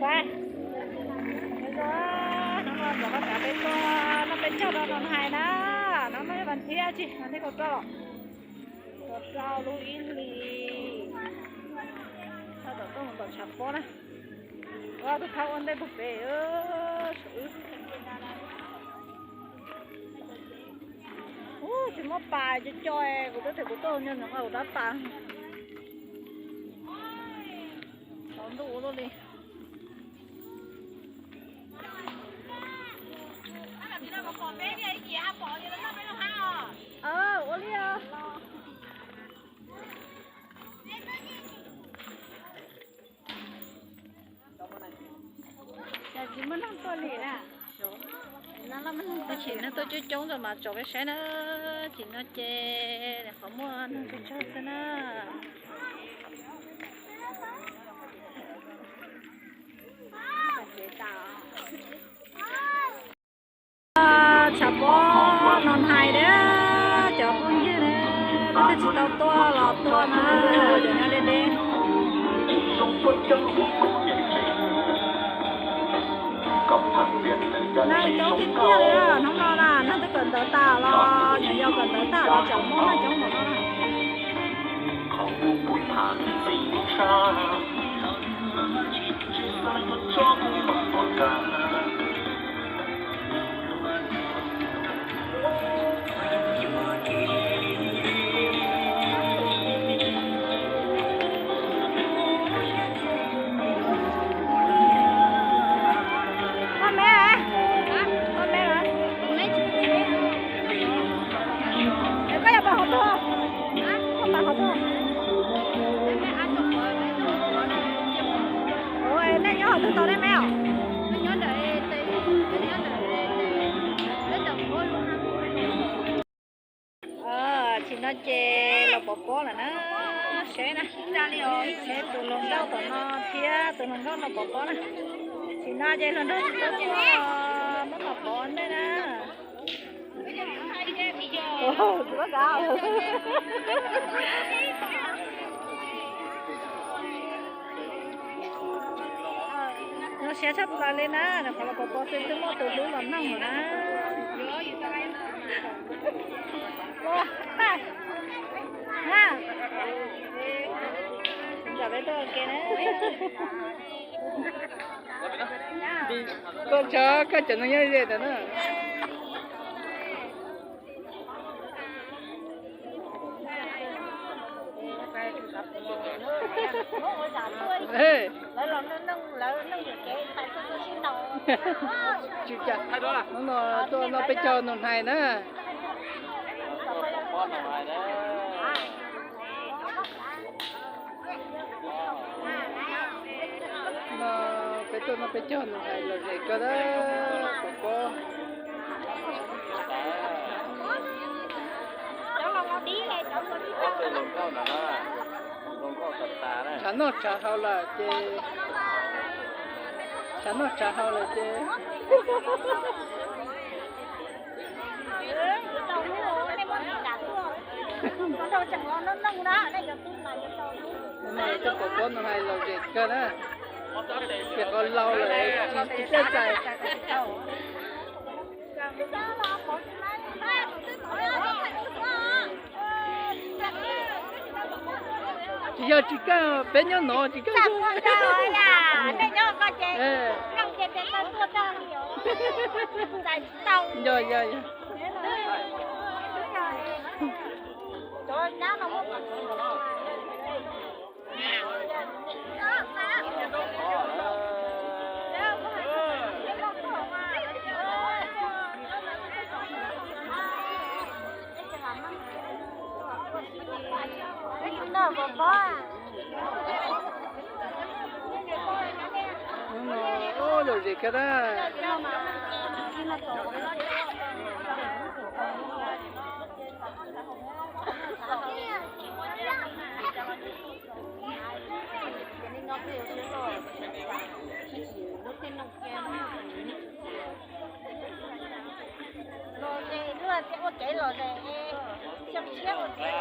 Pab, hnub no rov qab peb tuaj noj peb caug rau Noo Hais na. Hnub no yog vas thiab tsis, vas thiab kaum rau, kaum rau lub ib hlis. Thauj tom tuaj mus tom tshav pob na. Tus thauj ua ntej puag pem. Ub, tsis muaj pas co co, kuv twb tias kuv tuaj nyuag ntawm kuv rab pas. Tsaus ntuj ua luaj li. Ua li os. Cas tsis muaj neeg tuaj li na. Tab sis neeg tuaj coob coob rau mas tsom peb saib na. Chim no ces qhov muaj neeg tsawg tsawg xwb na. Tshav pob Noo Hais na, cov phooj ywg na, leej twg tsis tau tuaj los tuaj na, cov nyob deb deb. Neeg coob tiag tiag li, hnub no na neeg twb kawm ntawv tas los, nyuam yaus kawm ntawv tas los tseem muaj neeg coob npaum no na. Koj me, koj me los? Es koj yog pab qhov twg? Koj pab qhov twg? Ua, nej nyob qhov twg tau nej me os? Tsis no ces los pov pob lawm na, seb na, seb tus hluas nkauj tom no thiab tus hluas nkauj no pov pob na. Tsis no ces hluas nraug tsis tau tuaj, muab pov pob ntej na. Nyuaj siab tshaj plaws li na, qhov los pov pob xwb twb muaj tus hlub los noog lawm na. Nram peb tuaj ua ke na. Koj tsav koj cov neeg nyob ze ntawd na. Tsis cas, hnub no tuaj noj peb caug Noo Hais na. No peb tuaj noj peb caug Noo Hais lom zem kawg na, pov pob. Tshav noj tshav haus lawm ces, tshav noj tshav haus lawm ces. Tuaj pov pob Noo Hais lom zem kawg na, ces qhov laus lawm tsis txawj txais. Tsis yog tsis kaj, peb nyob no tsis kaj. Yog yog yog. Lom zem kawg na. Lom zem, ua kev lom zem, xyoo tshiab ua kev.